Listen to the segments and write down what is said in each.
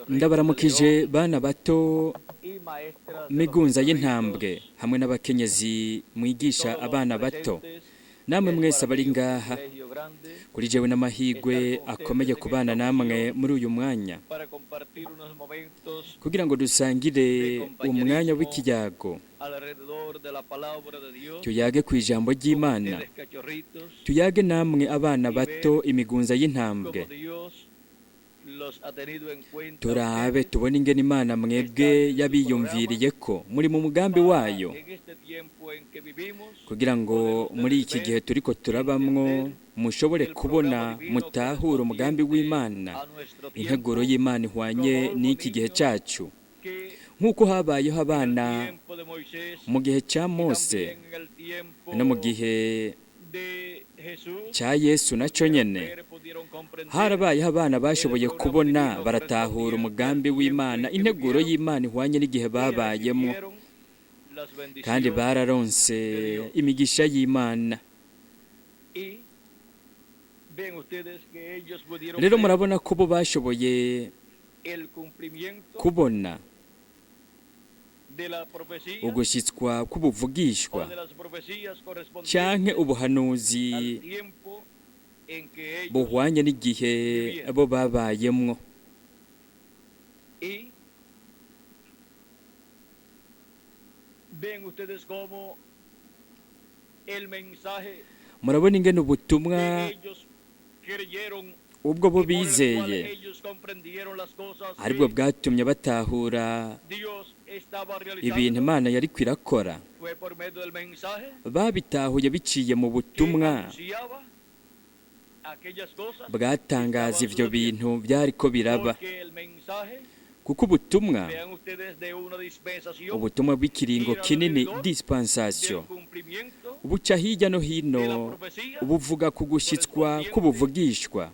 Ndabaramukije bana bato, migunza y'intambwe, hamwe n'abakenyezi mwigisha abana bato, namwe mwese abari ngaha. Kuri jewe n'amahirwe akomeye kubana namwe muri uyu mwanya kugira ngo dusangire umwanya w'ikiyago, tuyage ku ijambo ry'Imana, tuyage namwe abana bato imigunza y'intambwe, turabe tubone ingene Imana mwebwe yabiyumviriye ko muri mu mugambi wayo, kugira ngo muri iki gihe turiko turabamwo mushobore kubona mutahure umugambi w'Imana, integuro y'Imana ihwanye n'iki gihe cacu. Nk'uko habayeho abana mu gihe ca Mose no mu gihe ca Yesu naco nyene, harabayeho abana bashoboye kubona baratahura umugambi w'Imana, integuro y'Imana ihwanye n'igihe babayemwo, kandi bararonse imigisha y'Imana. Rero murabona ko bo bashoboye kubona ugushyitswa k'ubuvugishwa canke ubuhanuzi buhwanye n'igihe bo babayemwo. Murabona ingene ubutumwa ubwo bo bizeye aribwo bwatumye batahura ibintu Imana yariko irakora. Babitahuye biciye mu butumwa bwatangaza ivyo bintu vyariko biraba, kuko ubutumwa, ubutumwa bw'ikiringo kinini, dispensation, buca hirya no hino buvuga ku gushyitswa k'ubuvugishwa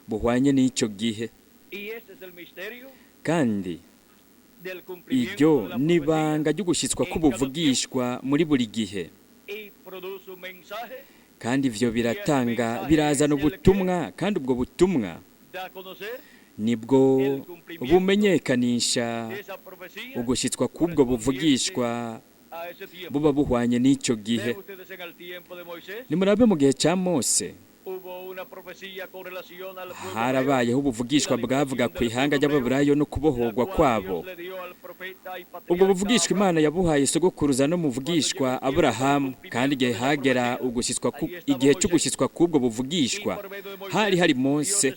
buhwanye n'ico gihe. Kandi iryo ni ibanga ry'ugushyitswa k'ubuvugishwa muri buri gihe, kandi ivyo biratanga, birazana ubutumwa, kandi ubwo butumwa nibwo bumenyekanisha ugushyitswa k'ubwo buvugishwa buba buhwanye n'ico gihe. Nimurabe mu gihe ca Mose harabayeho ubuvugishwa bwavuga ku ihanga ry'Ababurayo no kubohorwa kwabo. Ubwo buvugishwa Imana yabuhaye sogokuruza no muvugishwa Aburahamu, kandi igihe hagera igihe c'ugushyitswa k'ubwo buvugishwa hari hari Mose,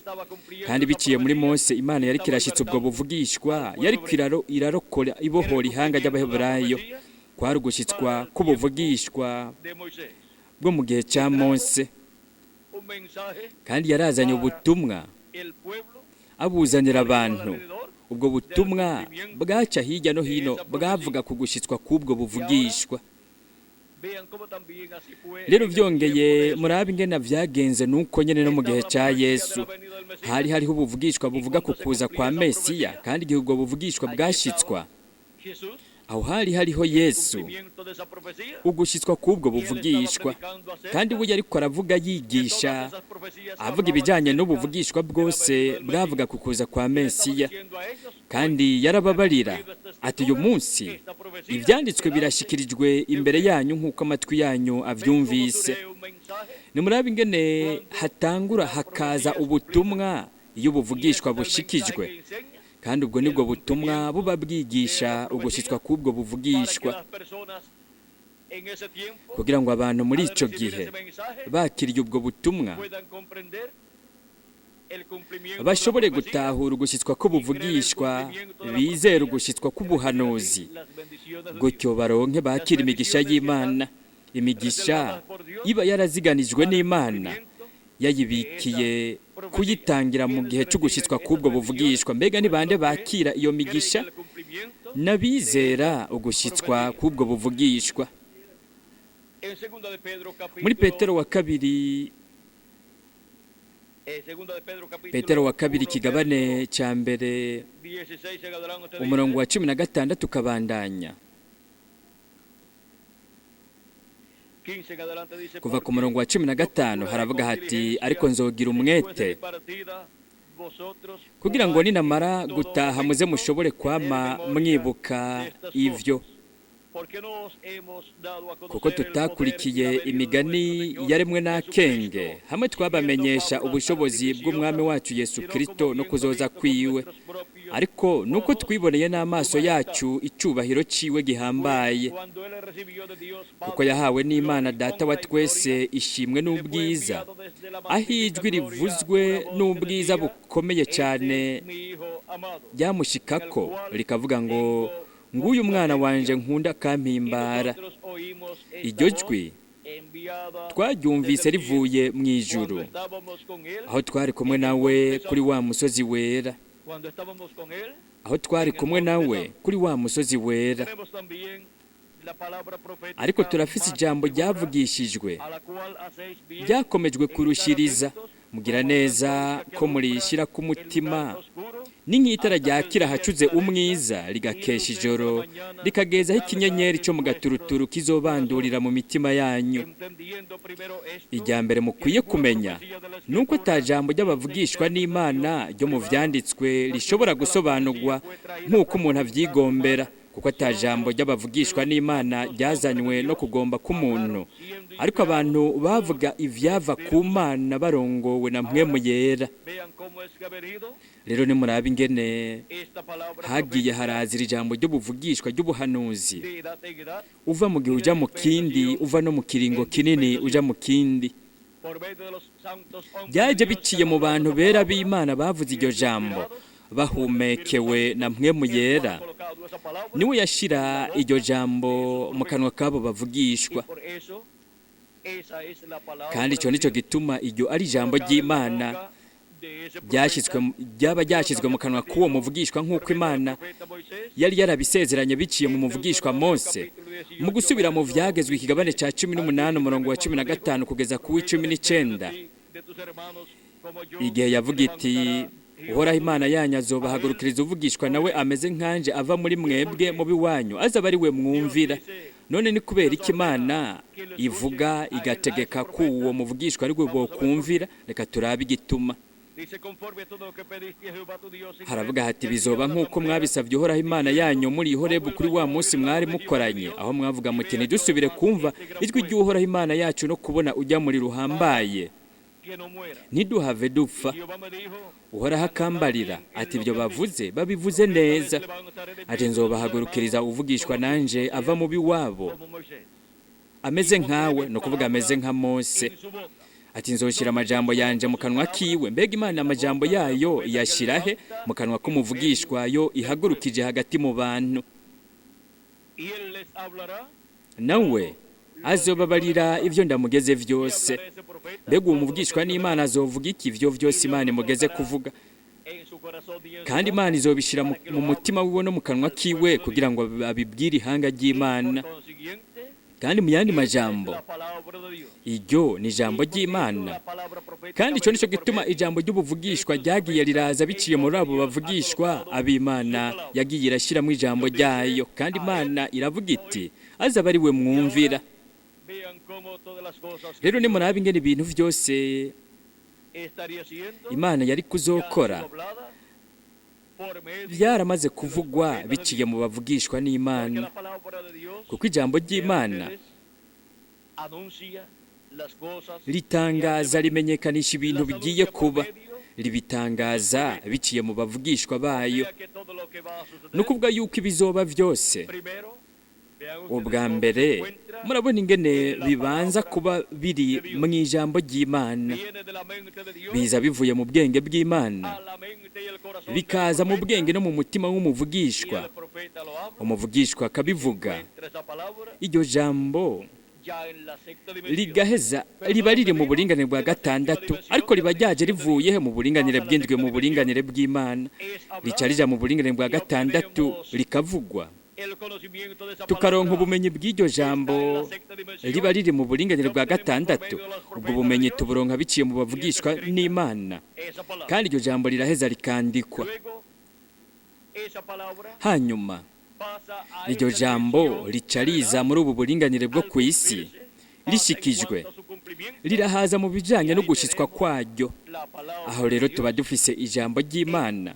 kandi biciye muri Mose Imana yariko irashitsa ubwo buvugishwa, yariko irarokora ibohora ihanga ry'Abaheburayo. Kwari ugushyitswa k'ubuvugishwa bwo mu gihe ca Mose, kandi yarazanye ubutumwa abuzanira abantu. Ubwo butumwa bwaca hirya no hino bwavuga ku gushyitswa k'ubwo buvugishwa. Rero vyongeye murabe ingene vyagenze nuko nyene no mu gihe ca Yesu hari hariho ubuvugishwa buvuga ku kuza kwa Mesiya, kandi igihe ubwo buvugishwa bwashitswa aho hari hariho Yesu, ugushyitswa k'ubwo buvugishwa. Kandi we yariko aravuga yigisha avuga ibijyanye n'ubuvugishwa bwose bwavuga ku kuza kwa Mesiya, kandi yarababarira ati uyu munsi ibyanditswe birashyikirijwe imbere yanyu nk'uko amatwi yanyu avyumvise. Nimurabe ingene hatangura hakaza ubutumwa iyo ubuvugishwa bushikijwe, kandi ubwo nibwo butumwa buba bwigisha ugushyitswa k'ubwo buvugishwa, kugira ngo abantu muri ico gihe bakiriye ubwo butumwa bashobore gutahura ugushyitswa k'ubuvugishwa, bizere ugushyitswa k'ubuhanuzi, gutyo baronke bakira imigisha y'Imana, imigisha iba yaraziganijwe n'Imana yayibikiye kuyitangira mu gihe c'ugushyitswa k'ubwo buvugishwa. Mbega ni bande bakira iyo migisha? N'abizera ugushyitswa k'ubwo buvugishwa. Muri Petero wa kabiri, Petero wa kabiri ikigabane ca mbere umurongo wa 16 ukabandanya. Kuva ku murongo wa 15 haravuga hati: ariko nzogira umwete Kugira ngo ninamara gutaha muze mushobore kwama mwibuka ivyo. Kuko tutakurikiye imigani yaremwe n'akenge, hamwe twabamenyesha ubushobozi bw'Umwami wacu Yesu Kristo no kuzoza kwiwe, ariko nuko twiboneye n'amaso yacu icubahiro ciwe gihambaye, kuko yahawe n'Imana Data wa twese ishimwe n'ubwiza, aho ijwi rivuzwe n'ubwiza bukomeye cyane ryamushikako rikavuga ngo: "Nguyu umwana wanje nkunda akampimbara." Iryo jwi twaryumvise rivuye mu ijuru, aho twari kumwe nawe kuri wa musozi wera, aho twari kumwe nawe kuri wa musozi wera. Ariko turafise ijambo ryavugishijwe ryakomejwe kurushiriza, mugira neza ko murishira ku mutima, ni nk'itara ryakira hacuze umwiza, rigakesha ijoro, rikagezaho ikinyenyeri cyo mu gaturuturu kizobandurira mu mitima yanyu. Ijya mbere mukwiye kumenya nuko ata jambo ry'abavugishwa n'Imana ryo mu vyanditswe rishobora gusobanurwa nk'uko umuntu avyigombera, kuko ata jambo ry'abavugishwa n'Imana ryazanywe no kugomba k'umuntu, ariko abantu bavuga ivyava ku Mana barongowe na Mpwemu Yera. Rero nimurabe ingene hagiye harazira ijambo ry'ubuvugishwa ry'ubuhanuzi, uva mu gihe uja mu kindi, uva no mu kiringo kinini uja mu kindi. Byaje biciye mu bantu bera b'Imana bavuze iryo jambo bahumekewe na Mpwemu Yera, niwe yashira iryo jambo mu kanwa kabo bavugishwa. Kandi icyo nicyo gituma iryo ari ijambo ry'Imana ryaba ryashyizwe mu kanwa k'uwo muvugishwa, nk'uko Imana yari yarabisezeranye biciye mu muvugishwa Mose. Mu gusubira mu Vyagezwe ikigabane cya 18, umurongo wa 15 kugeza ku w'19, igihe yavuga iti: "Uhoraho Imana yanyu azobahagurukiriza uvugishwa nawe ameze nkanje ava muri mwebwe mu biwanyu, azaba ari we mwumvira." None ni kubera iki Imana ivuga igategeka ko uwo muvugishwa ari we bokumvira? Reka turabe igituma. Haravuga hati: "Bizoba nk'uko mwabisabye Uhoraho Imana yanyu muri Horebu kuri wa munsi mwari mukoranye, aho mwavuga muti: 'Ntidusubire kumva ijwi ry'Uhoraho Imana yacu no kubona ujya muri ruhambaye, ntiduhave dupfa.' Uhoraho akambarira ati: 'Ibyo bavuze babivuze neza.' Ati: 'Nzobahagurukiriza uvugishwa nanje ava mu biwabo ameze nkawe,' ni ukuvuga ameze nka Mose. Ati: 'Nzoshyira amajambo yanje mu kanwa kiwe.'" Mbega Imana amajambo yayo iyashyira he? Mu kanwa k'umuvugishwa yo ihagurukije hagati mu bantu. "Nawe azobabarira ibyo ndamugeze vyose." Mbega uwo muvugishwa n'Imana azovuga iki? Ivyo vyose Imana imugeze kuvuga. Kandi Imana izobishyira mu mutima wiwe no mu kanwa kiwe kugira ngo abibwire ihanga ry'Imana. Kandi mu yandi majambo, iryo ni ijambo ry'Imana. Kandi icyo nicyo gituma ijambo ry'ubuvugishwa ryagiye riraza biciye muri abo bavugishwa ab'Imana yagiye irashyiramo ijambo ryayo. Kandi Imana iravuga iti: "Azaba ari we mwumvira." Rero nimurabe ingene ibintu vyose Imana yari kuzokora byaramaze kuvugwa biciye mu bavugishwa n'Imana, kuko ijambo ry'Imana ritangaza, rimenyekanisha ibintu bigiye kuba, ribitangaza biciye mu bavugishwa bayo. Ni ukuvuga yuko ibizoba vyose, ubwa mbere murabona ingene bibanza kuba biri mu ijambo ry'Imana, biza bivuye mu bwenge bw'Imana, bikaza mu bwenge no mu mutima w'umuvugishwa, umuvugishwa akabivuga. Iryo jambo rigaheza riba riri mu buringanire bwa gatandatu, ariko riba ryaje rivuye he? Mu buringanire bw'indwi, mu buringanire bw'Imana, rica rija mu buringanire bwa gatandatu, rikavugwa, tukaronka ubumenyi bw'iryo jambo riba riri mu buringanire bwa gatandatu. Ubwo bumenyi tuburonka biciye mu bavugishwa n'Imana, kandi iryo jambo riraheza rikandikwa. Hanyuma iryo jambo rica riza muri ubu buringanire bwo ku isi rishikijwe. Rirahaza mu bijanye no gushitswa kwaryo. Aho rero tuba dufise ijambo ry'Imana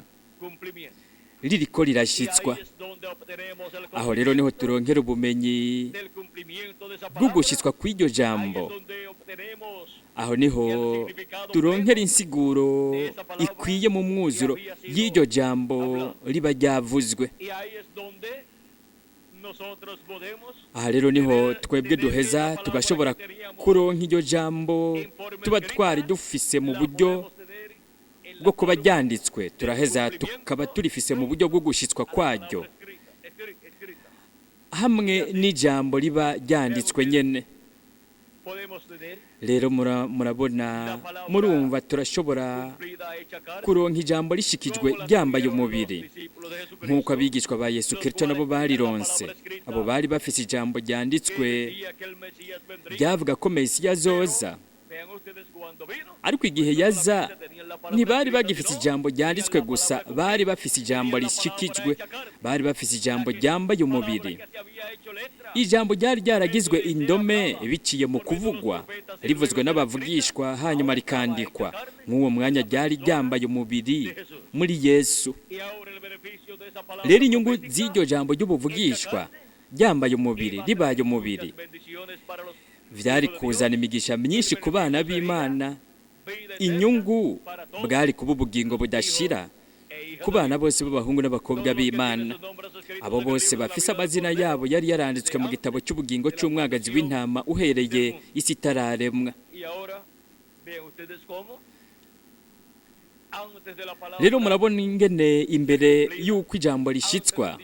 ririko rirashitswa. Aho rero niho turonkera ubumenyi bw'ugushitswa kw'iryo jambo. Aho niho turonkera insiguro ikwiye mu mwuzuro y'iryo jambo riba ryavuzwe. Aha rero niho twebwe duheza tugashobora kuronka iryo jambo tuba twari dufise mu buryo bwo kuba ryanditswe, turaheza tukaba turifise mu buryo bwo gushitswa kwaryo hamwe n'ijambo riba ryanditswe nyene. Rero murabona, murumva, turashobora kuronka ijambo rishikijwe ryambaye umubiri, nk'uko abigishwa ba Yesu Kristo nabo barironse. Abo bari bafise ijambo ryanditswe ryavuga ko Mesiya azoza, ariko igihe yaza ntibari bagifise ijambo ryanditswe gusa, bari bafise ijambo rishikijwe, bari bafise ijambo ryambaye umubiri. Ijambo ryari ryaragizwe indome biciye mu kuvugwa, rivuzwe n'abavugishwa, hanyuma rikandikwa. Nk'uwo mwanya ryari ryambaye umubiri muri Yesu. Rero inyungu z'iryo jambo ry'ubuvugishwa ryambaye umubiri, ribaye umubiri, vyari kuzana imigisha myinshi ku bana b'Imana. Inyungu bwari kuba ubugingo budashira ku bana bose b'abahungu n'abakobwa b'Imana, abo bose bafise amazina yabo yari yaranditswe mu gitabo cy'ubugingo cy'umwagazi w'intama uhereye isi itararemwa. Rero murabona ingene imbere y'uko ijambo rishitswa,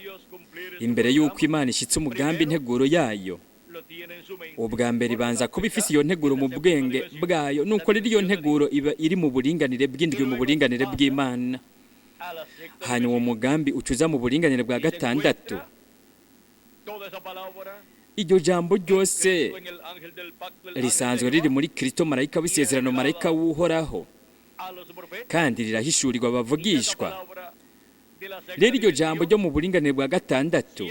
imbere y'uko Imana ishitse umugambi integuro yayo, ubwa mbere ibanza kuba ifise iyo nteguro mu bwenge bwayo. Nuko rero iyo nteguro iba iri mu buringanire bw'indwi, mu buringanire bw'Imana. Hanyuma uwo mugambi ucuza mu buringanire bwa gatandatu. Iryo jambo ryose risanzwe riri muri Kristo, marayika w'isezerano, marayika w'Uhoraho, kandi rirahishurirwa abavugishwa. Rero iryo jambo ryo mu buringanire bwa gatandatu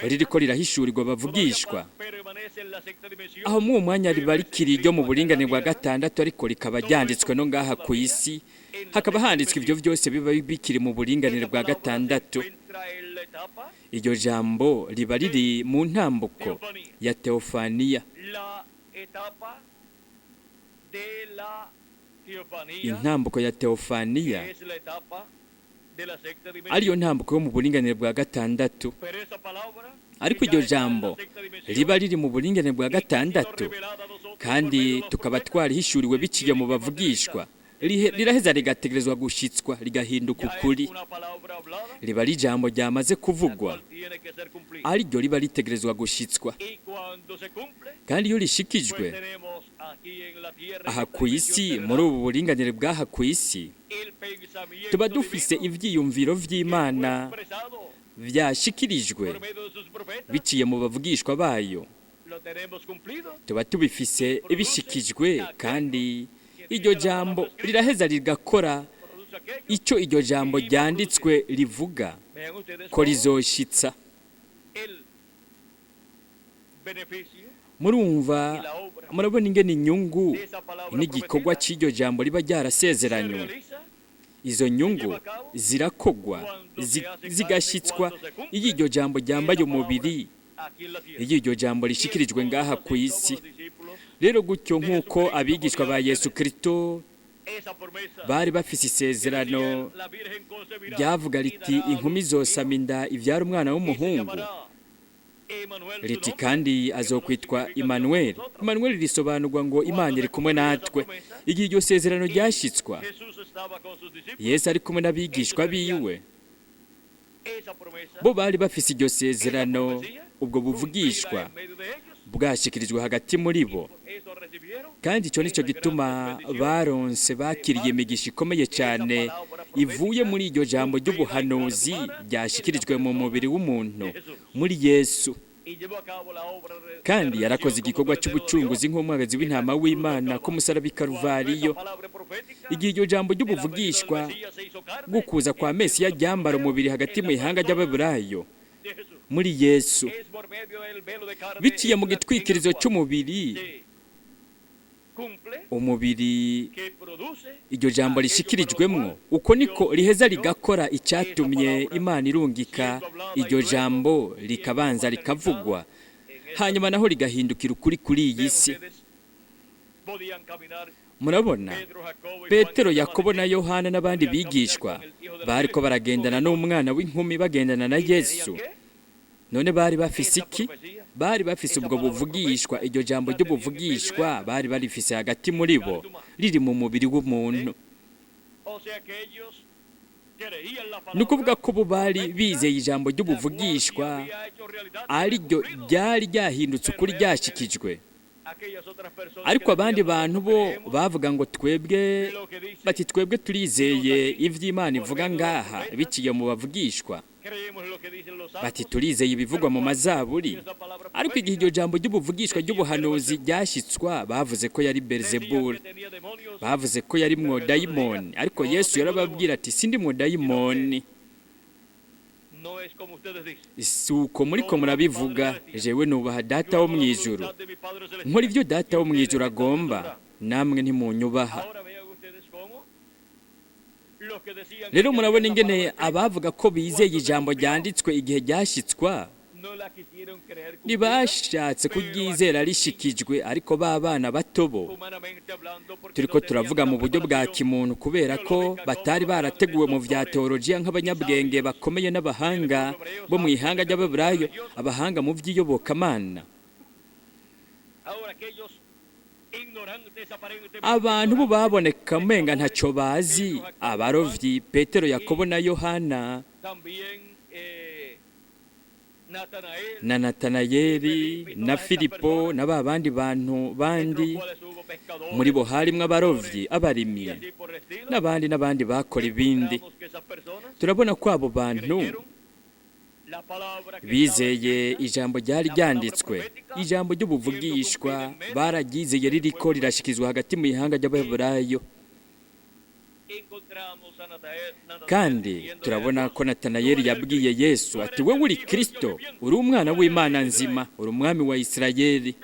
ririko rirahishurirwa abavugishwa. Aho muri uwo mwanya riba rikiri iryo mu buringanire bwa gatandatu, ariko rikaba ryanditswe no ngaha ku isi, hakaba handitswe ibyo byose biba bikiri mu buringanire bwa gatandatu. Iryo jambo riba riri mu ntambuko ya teofaniya. Intambuko ya teofaniya ariyo ntambuko yo mu buringanire bwa gatandatu. Ariko iryo jambo riba riri mu buringanire bwa gatandatu, kandi tukaba twarihishuriwe biciye mu bavugishwa, riraheza rigategerezwa gushitswa, rigahinduka ukuri. Riba ari ijambo ryamaze kuvugwa, ariryo riba ritegerezwa gushitswa. Kandi iyo rishikijwe aha ku isi, muri ubu buringanire bw'aha ku isi, tuba dufise ivyiyumviro vy'Imana vyashikirijwe biciye mu bavugishwa bayo. Tuba tubifise bishikijwe, kandi iryo jambo riraheza rigakora icyo iryo jambo ryanditswe rivuga ko rizoshitsa. Murumva, murabona ingene inyungu n'igikorwa cy'iryo jambo riba ryarasezeranywe. Izo nyungu zirakogwa, zigashitswa iyo iryo jambo ryambaye umubiri, iyo iryo jambo rishikirijwe ngaha ku isi. Rero gutyo, nk'uko abigishwa ba Yesu Kristo bari bafise isezerano ryavuga riti: "Inkumi izosama inda ivyara umwana w'umuhungu", riti: "Kandi azokwitwa Emmanuel." Emmanuel risobanurwa ngo Imana iri kumwe natwe. Igihe iryo sezerano ryashitswa, Yesu ari kumwe n'abigishwa biwe, bo bari bafise iryo sezerano, ubwo buvugishwa bwashikirijwe hagati muri bo. Kandi icyo nicyo gituma baronse, bakiriye imigisha ikomeye cyane ivuye muri iryo jambo ry'ubuhanuzi ryashikirijwe mu mubiri w'umuntu muri Yesu. Kandi yarakoze igikorwa cy'ubucunguzi nk'umwagazi w'intama w'Imana ku musaraba i Karuvariyo. Igihe iryo jambo ry'ubuvugishwa bw'ukuza kwa Mesiya ryambara umubiri hagati mu ihanga ry'Ababurayo muri Yesu, biciye mu gitwikirizo cy'umubiri Umubiri iryo jambo rishikirijwemwo, uko niko riheza rigakora icyatumye Imana irungika iryo jambo, rikabanza rikavugwa, hanyuma naho rigahindukira ukuri kuri iyi si. Murabona, Petero, Yakobo na Yohana n'abandi bigishwa bariko baragendana n'umwana w'inkumi, bagendana na Yesu. None bari bafise iki? Bari bafise ubwo buvugishwa, iryo jambo ry'ubuvugishwa bari barifise hagati muri bo, riri mu mubiri w'umuntu. Ni ukuvuga ko bo bari bizeye ijambo ry'ubuvugishwa, ariryo ryari ryahindutse ukuri, ryashikijwe. Ariko abandi bantu bo bavuga ngo twebwe, bati twebwe turizeye ivy'Imana ivuga ngaha biciye mu bavugishwa, bati turizeye ibivugwa mu mazaburi. Ariko igihe iryo jambo ry'ubuvugishwa ry'ubuhanuzi ryashyitswa, bavuze ko yari Beelzebul, bavuze ko yari mwodayimoni. Ariko Yesu yarababwira ati sindi mwodayimoni, si uko muriko murabivuga, jewe nubaha Data wo mu ijuru, nkora ibyo Data wo mu ijuru agomba, namwe ntimunyubaha. Rero murabona ingene abavuga ko bizeye ijambo ryanditswe igihe ryashyitswa ntibashatse kuryizera rishikijwe. Ariko ba bana bato bo, turiko turavuga mu buryo bwa kimuntu, kubera ko batari barateguwe mu vya teolojiya nk'abanyabwenge bakomeye n'abahanga bo mu ihanga ry'Ababurayo, abahanga mu vy'iyobokamana. Abantu bo baboneka umenga ntacyo bazi, abarovyi Petero, Yakobo na Yohana na Natanayeli na Filipo na ba bandi bantu bandi, muri bo harimwo abarovyi, abarimyi n'abandi n'abandi bakora ibindi. Turabona ko abo bantu bizeye ijambo ryari ryanditswe, ijambo ry'ubuvugishwa bararyizeye ririko rirashikizwa hagati mu ihanga ry'Abaheburayo. Kandi turabona ko Natanayeli yabwiye Yesu ati wowe uri Kristo, uri umwana w'Imana nzima, uri umwami wa Isirayeli.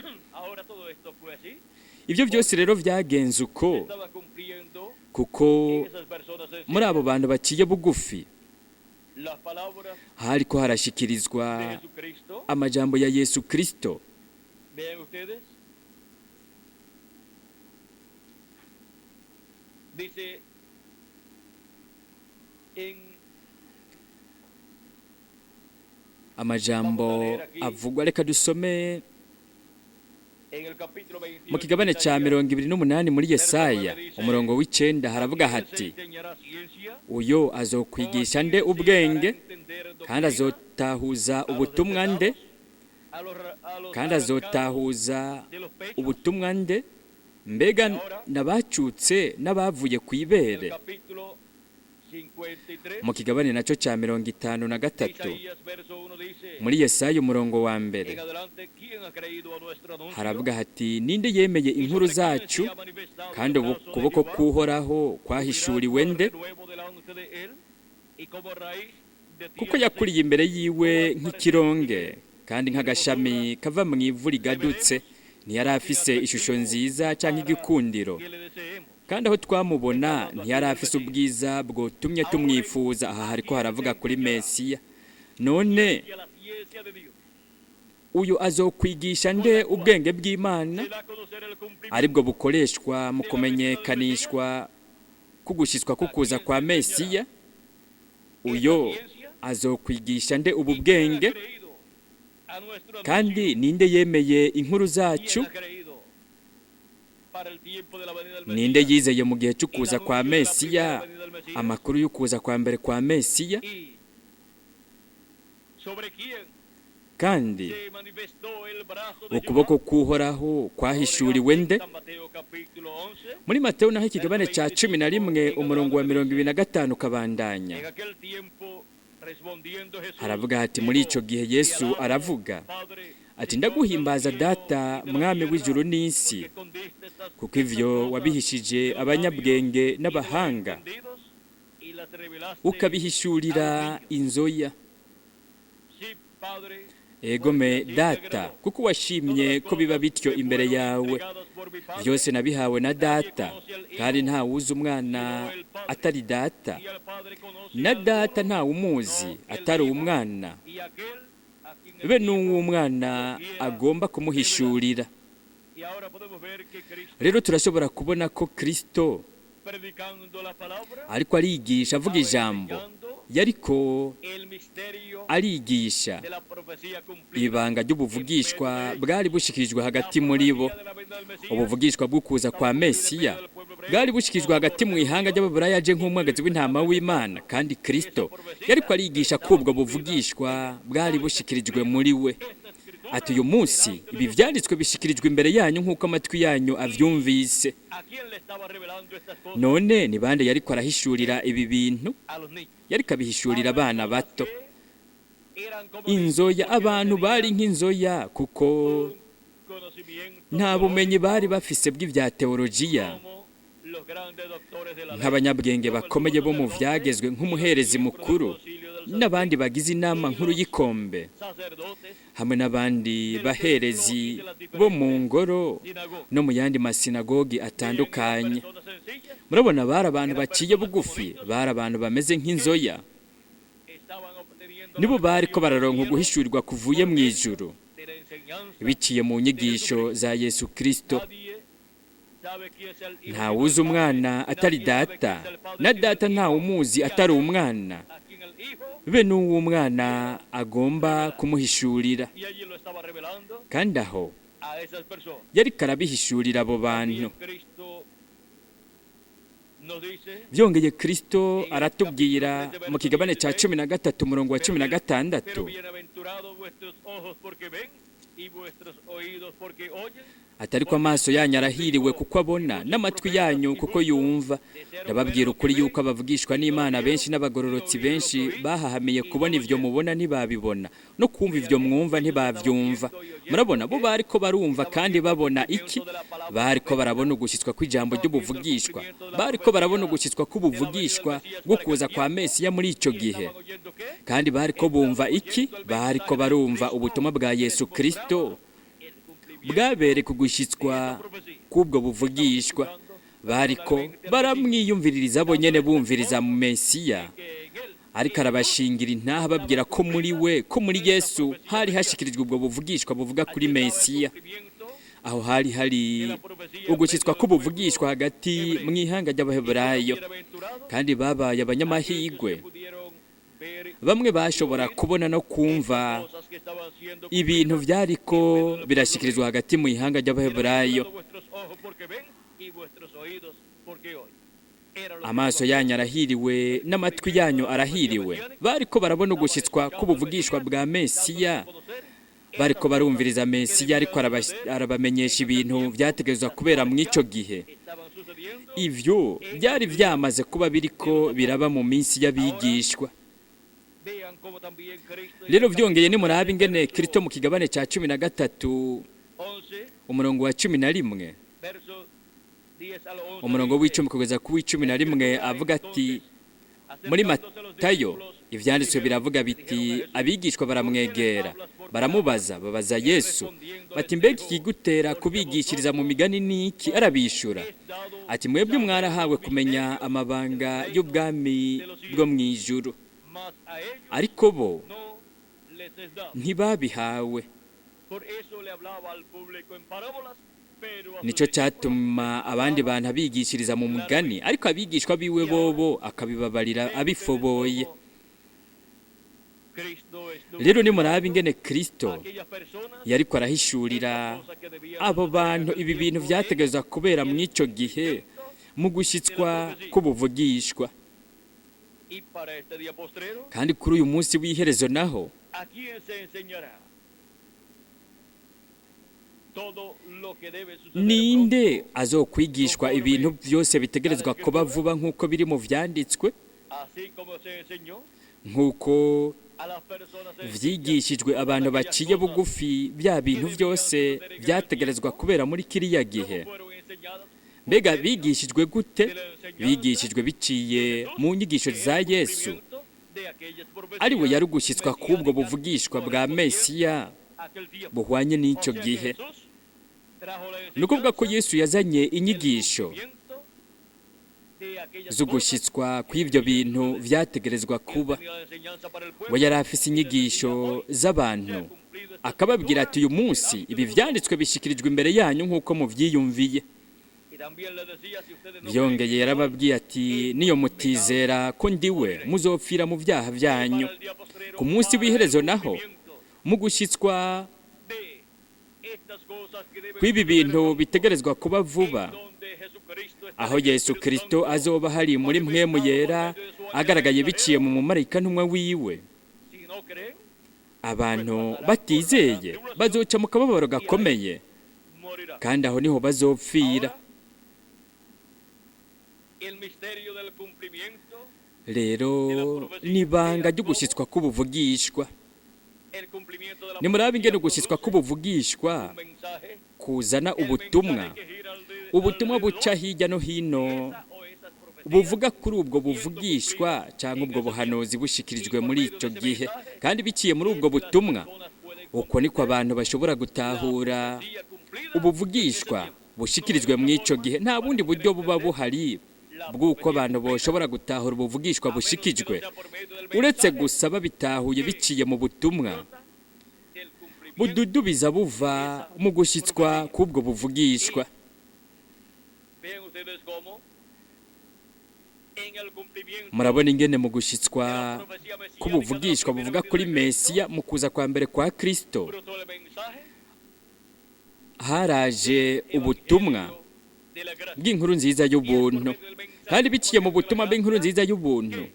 Ibyo byose rero byagenze uko kuko muri abo bantu baciye bugufi hariko harashikirizwa amajambo ya Yesu Kristo. Amajambo avugwa, reka dusome mu kigabane cya 28 muri Yesaya, umurongo w'9, haravuga hati uyo azokwigisha nde ubwenge, kandi azotahuza ubutumwa nde? Kandi azotahuza ubutumwa nde? Mbega n'abacutse n'abavuye ku ibere? Mu kigabane nacyo cya 53 muri Yesaya, umurongo wa 1, haravuga hati ninde yemeye inkuru zacu, kandi ubu kuboko k'Uhoraho kwahishuriwe nde? Kuko yakuriye imbere yiwe nk'ikironge, kandi nk'agashami kava mu ivu rigadutse. Ntiyari afise ishusho nziza cyangwa igikundiro, kandi aho twamubona ntiyari afise ubwiza bwotumye tumwifuza. Aha hariko haravuga kuri Mesiya. None uyu azokwigisha nde ubwenge bw'Imana, aribwo bukoreshwa mu kumenyekanishwa kugushyitswa kukuza kwa Mesiya? Uyo azokwigisha nde ubu bwenge? Kandi ninde yemeye inkuru zacu? Ninde yizeye mu gihe cy'ukuza kwa Mesiya, amakuru y'ukuza kwa mbere kwa Mesiya? Kandi ukuboko k'Uhoraho kwahishuriwe nde? Muri Mateyo naho, ikigabane cya 11, umurongo wa 25 ukabandanya, haravuga hati muri icyo gihe Yesu aravuga ati ndaguhimbaza Data, mwami w'ijuru n'isi, kuko ivyo wabihishije abanyabwenge n'abahanga, ukabihishurira inzoya. Egome Data, kuko washimye ko biba bityo imbere yawe. Byose nabihawe na Data, kandi nta wuzi Umwana atari Data, na Data nta umuzi atari Umwana, be n'uw'Umwana agomba kumuhishurira. Rero turashobora kubona ko Kristo ariko arigisha avuga ijambo, yariko arigisha ibanga ry'ubuvugishwa bwari bushikirijwe hagati muri bo. Ubuvugishwa bw'ukuza kwa Mesiya bwari bushikirijwe hagati mu ihanga ry'Ababurayi aje nk'umwagazi w'intama w'Imana, kandi Kristo yariko arigisha ko ubwo buvugishwa bwari bushikirijwe muri we. Ati uyu munsi ibi vyanditswe bishikirijwe imbere yanyu nk'uko amatwi yanyu avyumvise. None ni bande yariko arahishurira ibi bintu? Yariko abihishurira abana bato. Inzoya, abantu bari nk'inzoya, kuko nta bumenyi bari bafise bw'ivya teolojiya, nk'abanyabwenge bakomeye bo mu vyagezwe, nk'umuherezi mukuru n'abandi bagize inama nkuru y'ikombe, hamwe n'abandi baherezi bo mu ngoro no mu yandi masinagogi atandukanye. Murabona, bari abantu baciye bugufi, bari abantu bameze nk'inzoya. Nibo bariko bararonka uguhishurirwa kuvuye mu ijuru biciye mu nyigisho za Yesu Kristo. Ntawuzi Umwana atari Data, na Data ntawumuzi atari Umwana, be n'uw'Umwana agomba kumuhishurira. Kandi aho yariko arabihishurira abo bantu. Byongeye Kristo aratubwira mu kigabane cya 13 umurongo wa 16, atari ko amaso yanyu arahiriwe kuko abona, n'amatwi yanyu kuko yumva. Ndababwira ukuri yuko abavugishwa n'Imana benshi n'abagororotsi benshi bahahamiye kubona ivyo mubona ntibabibona, no kumva ivyo mwumva ntibavyumva. Murabona, bo bariko barumva kandi babona iki? Bariko barabona ugushyitswa kw'ijambo ry'ubuvugishwa, bariko barabona ugushyitswa k'ubuvugishwa bwo kuza kwa Mesiya muri ico gihe. Kandi bariko bumva iki? Bariko barumva ubutumwa bwa Yesu Kristo bwabereka ugushyitswa k'ubwo buvugishwa. Bariko baramwiyumviririza bo nyene, bumviriza mu Mesiya ariko arabashingira intaha, babwira ko muri we, ko muri Yesu hari hashikirijwe ubwo buvugishwa buvuga kuri Mesiya. Aho hari hari ugushyitswa k'ubuvugishwa hagati mu ihanga ry'Abaheburayo, kandi babaye abanyamahigwe. Bamwe bashobora kubona no kumva ibintu vyariko birashikirizwa hagati mu ihanga ry'Abaheburayo. Amaso yanyu arahiriwe n'amatwi yanyu arahiriwe. Bariko barabona ugushyitswa k'ubuvugishwa bwa Mesiya, bariko barumviriza Mesiya ariko arabamenyesha ibintu vyategerezwa kubera mw'ico gihe. Ivyo byari vyamaze kuba biriko biraba mu minsi y'abigishwa. Rero vyongeye nimurabe ingene Kristo mu kigabane ca 13 umurongo wa 11, umurongo w'icumi kugeza ku w'11, avuga ati muri Matayo ivyanditswe biravuga biti abigishwa baramwegera baramubaza, babaza Yesu bati mbega ikigutera kubigishiriza mu migani niki? Arabishura ati mwebwe mwarahawe kumenya amabanga y'ubwami bwo mu ijuru, ariko bo ntibabihawe. Nico cyatuma abandi bantu abigishiriza mu mugani, ariko abigishwa biwe bobo akabibabarira abifoboye. Rero nimurabe ingene Kristo yariko arahishurira abo bantu ibi bintu vyategerezwa kubera mw'ico gihe mu gushyitswa k'ubuvugishwa. Kandi kuri uyu munsi w'iherezo naho, ninde azokwigishwa ibintu byose bitegerezwa kuba vuba nk'uko biri mu vyanditswe, nk'uko vyigishijwe abantu baciye bugufi bya bintu byose vyategerezwa kubera muri kiriya gihe? Mbega bigishijwe gute? Bigishijwe biciye mu nyigisho za Yesu. ari we yari ugushyitswa k'ubwo buvugishwa bwa Mesiya buhwanye n'icyo gihe. Ni ukuvuga ko Yesu yazanye inyigisho z'ugushyitswa kw'ibyo bintu vyategerezwa kuba. We yari afise inyigisho z'abantu, akababwira ati: "Uyu munsi ibi vyanditswe bishikirijwe imbere yanyu nk'uko muvyiyumviye." Byongeye yarababwiye ati: "Niyo mutizera ko ndiwe, muzopfira mu byaha byanyu." Ku munsi w'iherezo naho, mu gushyitswa kw'ibi bintu bitegerezwa kuba vuba, aho Yesu Kristo azoba hari muri Mpwemu Yera, agaragaye biciye mu mumarayika ntumwa wiwe, abantu batizeye bazoca mu kababaro gakomeye, kandi aho niho bazopfira. Rero nibanga ry'ugushyitswa k'ubuvugishwa. Nimurabe ingene ugushyitswa k'ubuvugishwa kuzana ubutumwa, ubutumwa buca hirya no hino buvuga kuri ubwo buvugishwa cyangwa ubwo buhanuzi bushikirijwe muri icyo gihe. Kandi biciye muri ubwo butumwa, uko niko abantu bashobora gutahura ubuvugishwa bushikirijwe muri icyo gihe. Nta bundi buryo buba buhari bw'uko abantu bashobora gutahura ubuvugishwa bushikijwe, uretse gusa babitahuye biciye mu butumwa bududubiza buva mu gushyitswa k'ubwo buvugishwa. Murabona ingene mu gushyitswa k'ubuvugishwa buvuga kuri Mesiya mu kuza kwa mbere kwa Kristo haraje ubutumwa bw'inkuru nziza y'ubuntu. Kandi biciye mu butumwa bw'inkuru nziza y'ubuntu,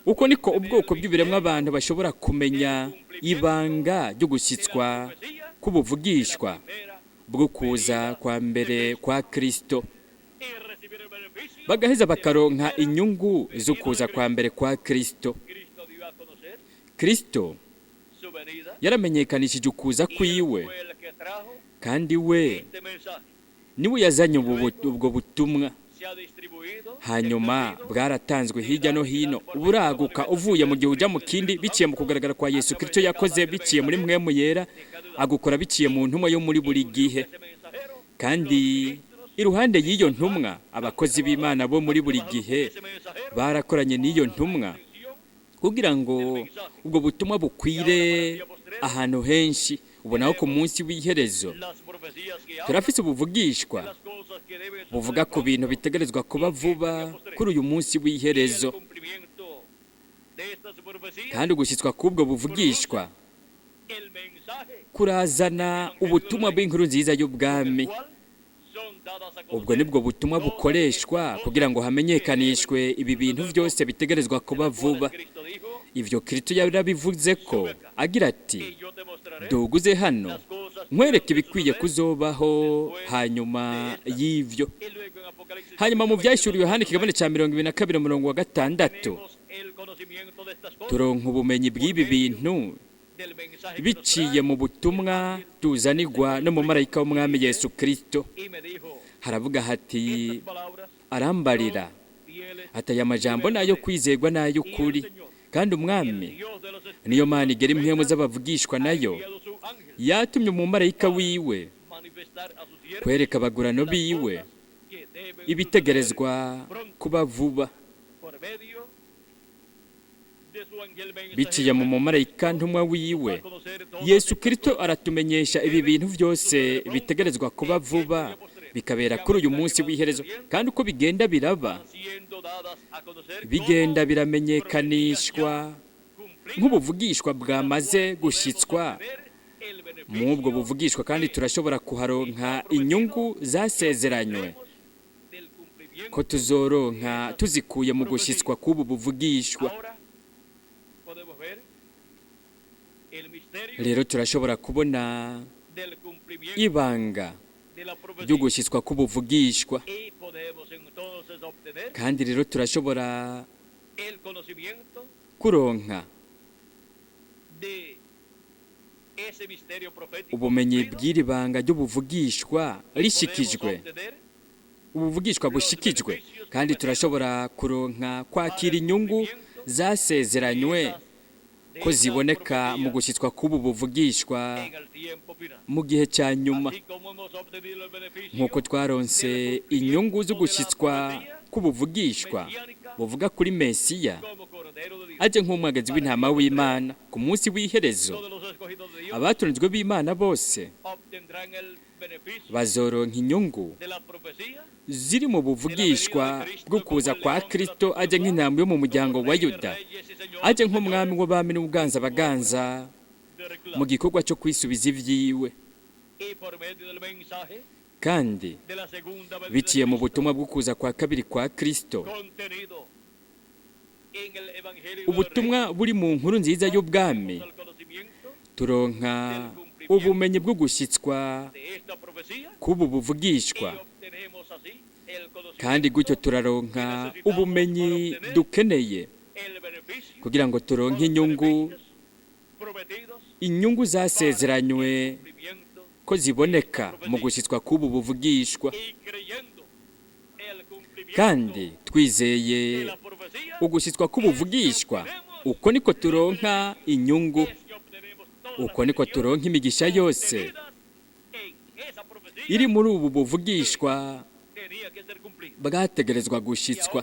uko niko ubwoko bw'ibiremwa abantu bashobora kumenya ibanga ryo gushyitswa k'ubuvugishwa bwo kuza kwa mbere kwa Kristo, bagaheza bakaronka inyungu zo kuza kwa mbere kwa Kristo. Kristo yaramenyekanishije ukuza kwiwe, kandi we niwe yazanye ubwo butumwa. Hanyuma bwaratanzwe hirya no hino, buraguka uvuye mu gihe ujya mu kindi, biciye mu kugaragara kwa Yesu Kristo yakoze biciye muri Mpwemu Yera, agukora biciye mu ntumwa yo muri buri gihe. Kandi iruhande y'iyo ntumwa, abakozi b'Imana bo muri buri gihe barakoranye n'iyo ntumwa kugira ngo ubwo butumwa bukwire ahantu henshi. Ubonaho ku munsi w'iherezo turafise ubuvugishwa buvuga ku bintu bitegerezwa kuba vuba kuri uyu munsi w'iherezo. Kandi ugushyitswa k'ubwo buvugishwa kurazana ubutumwa bw'inkuru nziza y'ubwami. Ubwo nibwo butumwa bukoreshwa kugira ngo hamenyekanishwe ibi bintu byose bitegerezwa kuba vuba. Ibyo Kristo yarabivuze ko agira ati: "Duguze hano nkwereke ibikwiye kuzobaho hanyuma y'ivyo." Hanyuma mu Byahishuriwe Yohana ikigabane cya 22 umurongo wa 6, turonka ubumenyi bw'ibi bintu biciye mu butumwa tuzanirwa no mu marayika w'Umwami Yesu Kristo. Haravuga hati: "Arambarira ati: aya majambo nayo kwizerwa n'ay'ukuri, kandi Umwami niyo Mana igera impwemu z'abavugishwa nayo yatumye umumarayika wiwe kwereka abagurano biwe ibitegerezwa kuba vuba." Biciye mu mumarayika ntumwa wiwe Yesu Kristo aratumenyesha ibi bintu byose bitegerezwa kuba vuba, bikabera kuri uyu munsi w'iherezo. Kandi uko bigenda biraba, bigenda biramenyekanishwa nk'ubuvugishwa bwamaze gushyitswa. Mu ubwo buvugishwa kandi turashobora kuharonka inyungu zasezeranywe ko tuzoronka tuzikuye mu gushyitswa k'ubu buvugishwa. Rero turashobora kubona ibanga ryo gushyitswa k'ubuvugishwa, kandi rero turashobora kuronka ubumenyi bw'iri banga ry'ubuvugishwa rishikijwe, ubuvugishwa bushikijwe. Kandi turashobora kuronka kwakira inyungu zasezeranywe ko ziboneka mu gushyitswa k'ubu buvugishwa mu gihe cya nyuma. Nk'uko twaronse inyungu zo gushyitswa k'ubuvugishwa buvuga kuri Mesiya aje nk'umwagazi w'intama w'Imana ku munsi w'iherezo, abatunzwe b'Imana bose bazoronka inyungu ziri mu buvugishwa bwo kuza kwa Kristo aje nk'intambwe yo mu muryango wa Yuda, aje nk'umwami w'abami n'ubwanza baganza mu gikorwa cyo kwisubiza ibyiwe. Kandi biciye mu butumwa bwo kuza kwa kabiri kwa Kristo, ubutumwa buri mu nkuru nziza y'ubwami, turonka ubumenyi bwo gushyitswa k'ubu buvugishwa, kandi gutyo turaronka ubumenyi dukeneye kugira ngo turonke inyungu zasezeranywe ko ziboneka mu gushyitswa k'ubu buvugishwa. Kandi twizeye ugushyitswa k'ubuvugishwa, uko niko turonka inyungu, uko niko turonka imigisha yose iri muri ubu buvugishwa bwategerezwa gushyitswa.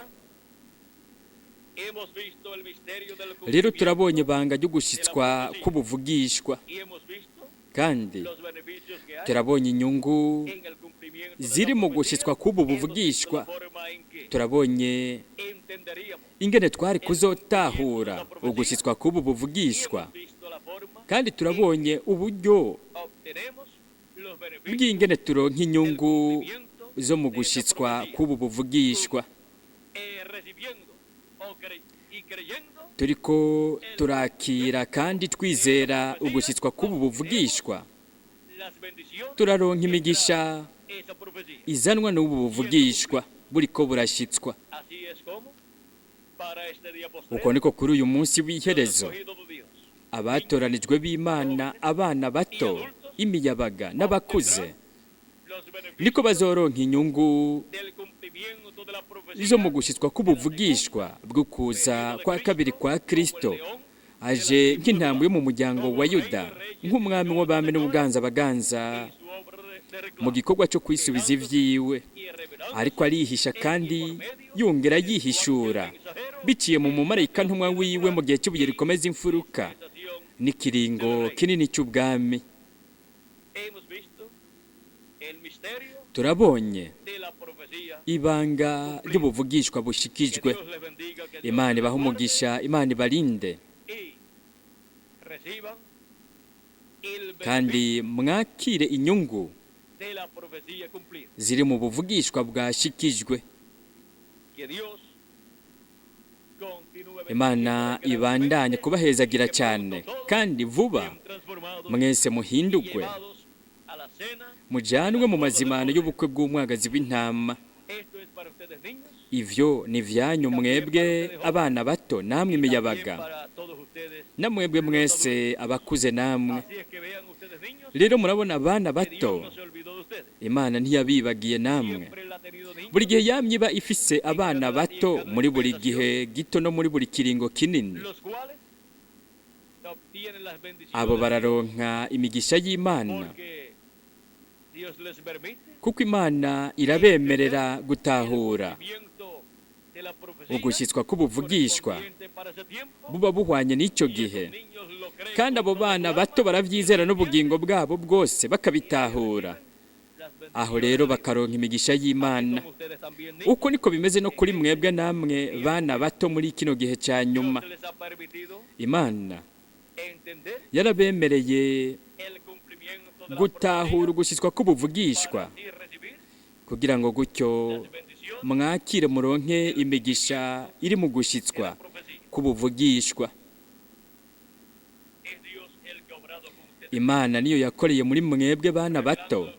Rero turabonye ibanga ryo gushyitswa k'ubuvugishwa, kandi turabonye inyungu ziri mu gushyitswa k'ubu buvugishwa. Turabonye ingene twari kuzotahura ugushyitswa k'ubu buvugishwa, kandi turabonye uburyo bw'ingene turonka inyungu zo mu gushyitswa k'ubu buvugishwa. Turiko turakira kandi twizera ugushyitswa k'ubu buvugishwa, turaronka imigisha izanwa n'ubu buvugishwa buriko burashyitswa. Uko niko kuri uyu munsi w'iherezo abatoranijwe b'Imana, abana bato, imiyabaga n'abakuze, niko bazoronka inyungu zo mu gushyitswa k'ubuvugishwa bwo kuza kwa kabiri kwa Kristo aje nk'intambwe yo mu muryango wa Yuda, nk'umwami w'abami n'ubuganza baganza mu gikorwa cyo kwisubiza ibyiwe, ariko arihisha kandi yongera yihishura biciye mu mumarayika ntumwa wiwe mu gihe cy'ibuye rikomeza imfuruka n'ikiringo kinini cy'ubwami. Turabonye ibanga ry'ubuvugishwa bushikijwe. Imana ibahe umugisha, Imana ibarinde, kandi mwakire inyungu ziri mu buvugishwa bwashikijwe. Imana ibandanye kubahezagira cyane, kandi vuba mwese muhindugwe mujyanwe mu mazimano y'ubukwe bw'umwagazi w'intama. Ivyo ni vyanyu mwebwe abana bato, namwe imiyabaga, namwebwe mwese abakuze namwe. Rero murabona abana bato, Imana ntiyabibagiye namwe. Buri gihe yamye iba ifise abana bato muri buri gihe gito no muri buri kiringo kinini. Abo bararonka imigisha y'Imana, kuko Imana irabemerera gutahura ugushyitswa k'ubuvugishwa buba buhwanye n'icyo gihe, kandi abo bana bato barabyizera n'ubugingo bwabo bwose bakabitahura. Aho rero bakaronka imigisha y'Imana. Uko niko bimeze no kuri mwebwe namwe bana bato muri kino gihe cya nyuma. Imana yarabemereye gutahura ugushyitswa k'ubuvugishwa kugira ngo gutyo mwakire muronke imigisha iri mu gushyitswa k'ubuvugishwa. Imana niyo yakoreye muri mwebwe bana bato,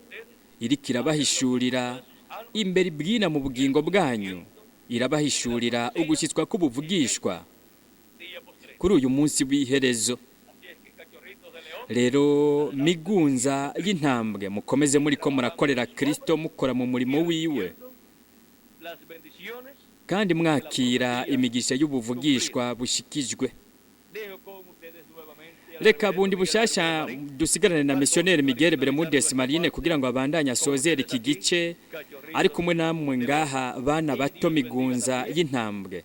iriko irabahishurira imbere ibwina mu bugingo bwanyu, irabahishurira ugushyitswa k'ubuvugishwa kuri uyu munsi w'iherezo. Rero migunza y'intambwe, mukomeze muriko murakorera Kristo, mukora mu murimo wiwe. Kandi mwakira imigisha y'ubuvugishwa bushikijwe. Reka bundi bushasha dusigarane na missionnaire Miguel Bermudez Marine kugira ngo abandanye asozere iki gice ari kumwe namwe ngaha, bana bato, migunza y'intambwe.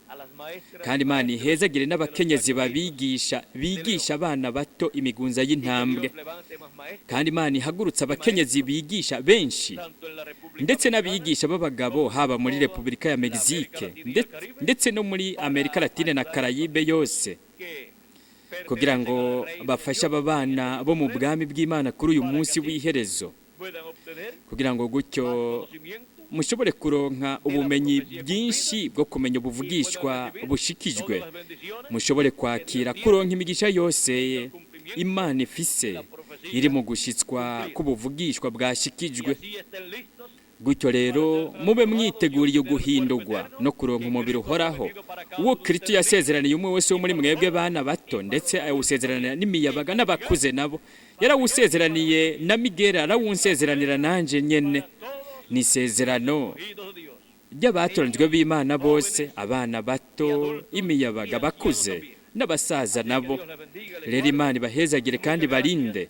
Kandi Imana ihezagire n'abakenyezi babigisha, bigisha abana bato imigunza y'intambwe. Kandi Imana ihagurutse abakenyezi bigisha benshi, ndetse n'abigisha b'abagabo, haba muri Repubulika ya Mexique ndetse no muri Amerika Latine na Caraïbe yose, kugira ngo bafashe aba bana bo mu bwami bw'Imana kuri uyu munsi w'iherezo, kugira ngo gutyo mushobore kuronka ubumenyi bwinshi bwo kumenya ubuvugishwa bushikijwe, mushobore kwakira kuronka imigisha yose Imana ifise iri mu gushitswa k'ubuvugishwa bwashikijwe. Gutyo rero mube mwiteguriye guhindurwa no kuronka umubiri uhoraho, uwo Kristo yasezeraniye umwe wese wo muri mwebwe bana bato, ndetse awusezeranira n'imiyabaga n'abakuze nabo. Yarawusezeraniye na Miguel, arawunsezeranira nanje nyene. Ni isezerano ry'abatoranijwe b'Imana bose, abana bato, imiyabaga, bakuze n'abasaza nabo. Rero Imana ibahezagire kandi barinde.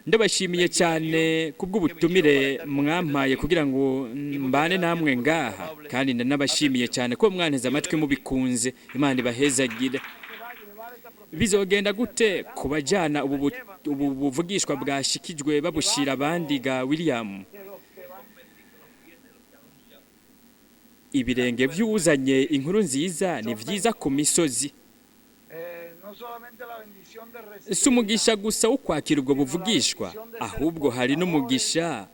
Ndabashimiye cyane kubw'ubutumire mwampaye kugira ngo mbane namwe ngaha, kandi ndanabashimiye cyane ko mwanteze amatwi mubikunze. Imana ibahezagire. Bizogenda gute kubajyana ubu buvugishwa bwashikijwe babushira abandi ga William? Ibirenge by'uzanye inkuru nziza ni byiza ku misozi. Si umugisha gusa wo kwakira ubwo buvugishwa, ahubwo hari n'umugisha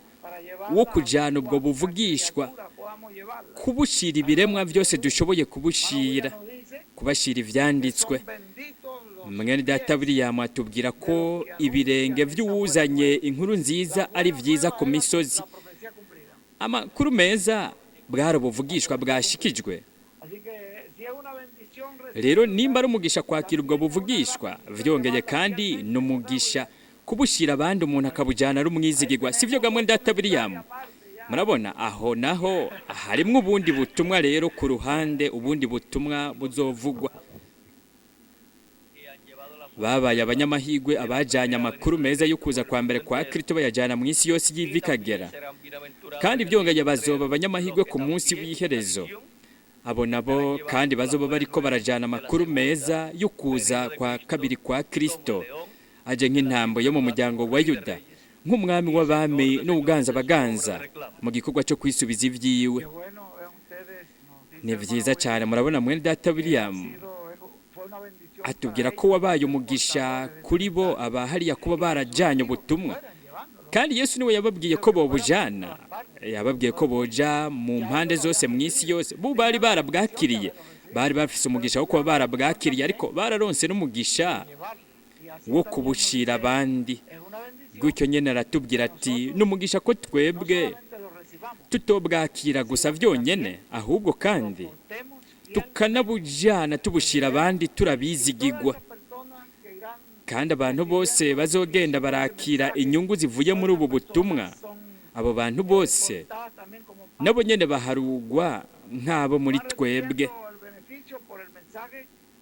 wo kujyana ubwo buvugishwa, kubushira ibiremwa byose dushoboye kubushira, kubashira ibyanditswe. Mwene data William atubwira ko ibirenge by'uwuzanye inkuru nziza ari byiza ku misozi. Amakuru meza bwari ubuvugishwa bwashikijwe. Rero nimba ari umugisha kwakira ubwo buvugishwa, vyongeye kandi ni umugisha kubushyira abandi, umuntu akabujyana ari umwizigirwa. Sivyo gamwe data William? Murabona aho naho harimwo ubundi butumwa rero ku ruhande, ubundi butumwa buzovugwa. Babaye abanyamahirwe abajyanye amakuru meza yo kuza kwa mbere kwa Kristo, bayajyana mu isi yose y'ivi ikagera. Kandi byongeye bazoba abanyamahirwe ku munsi w'iherezo abo nabo kandi bazoba bariko barajyana amakuru meza yo kuza kwa kabiri kwa Kristo, aje nk'intambo yo mu muryango wa Yuda, nk'umwami w'abami n'ubuganza baganza mu gikorwa cyo kwisubiza ibyiwe. Ni byiza cyane. Murabona mwene data William atubwira ko wabaye umugisha kuri bo abahariya kuba barajyanye ubutumwa, kandi Yesu niwe yababwiye ko bobujana, yababwiye ko boja mu mpande zose mu isi yose. Bo bari barabwakiriye, bari bafise umugisha wo kuba barabwakiriye, ariko bararonse n'umugisha wo kubushira abandi. Gutyo nyene aratubwira ati n'umugisha ko twebwe tutobwakira gusa vyonyene, ahubwo kandi tukanabujana tubushira abandi turabizigigwa. Kandi abantu bose bazogenda barakira inyungu zivuye muri ubu butumwa, abo bantu bose nabo nyene baharugwa nk'abo muri twebwe.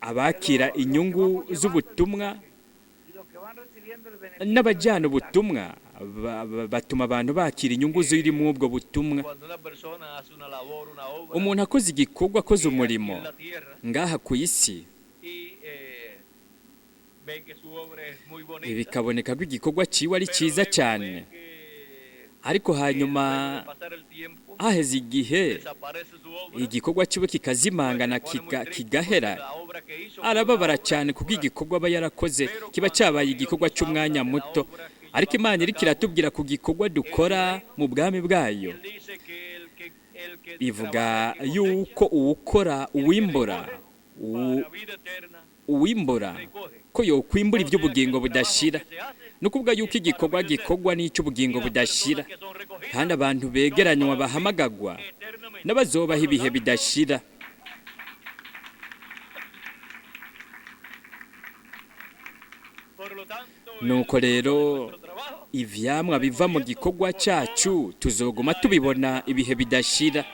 Abakira inyungu z'ubutumwa n'abajyana ubutumwa batuma abantu bakira inyungu ziri muri ubwo butumwa. Umuntu akoze igikorwa, akoze umurimo ngaha ku isi, bikaboneka ko igikorwa ciwe ari cyiza cyane, ariko hanyuma haheze igihe igikorwa ciwe kikazimangana, kigahera, arababara cyane kuko igikorwa aba yarakoze kiba cyabaye igikorwa cy'umwanya muto. Ariko Imana iriko iratubwira ku gikorwa dukora mu bwami bwayo, ivuga yuko uwukora uwimbura ko yokwimbura iby'ubugingo budashira. Ni ukuvuga yuko igikorwa gikorwa n'icy'ubugingo budashira, kandi abantu begeranywa bahamagagwa n'abazobaho ibihe bidashira. Nuko rero ivyamwa biva mu gikorwa cyacu tuzoguma tubibona ibihe bidashira.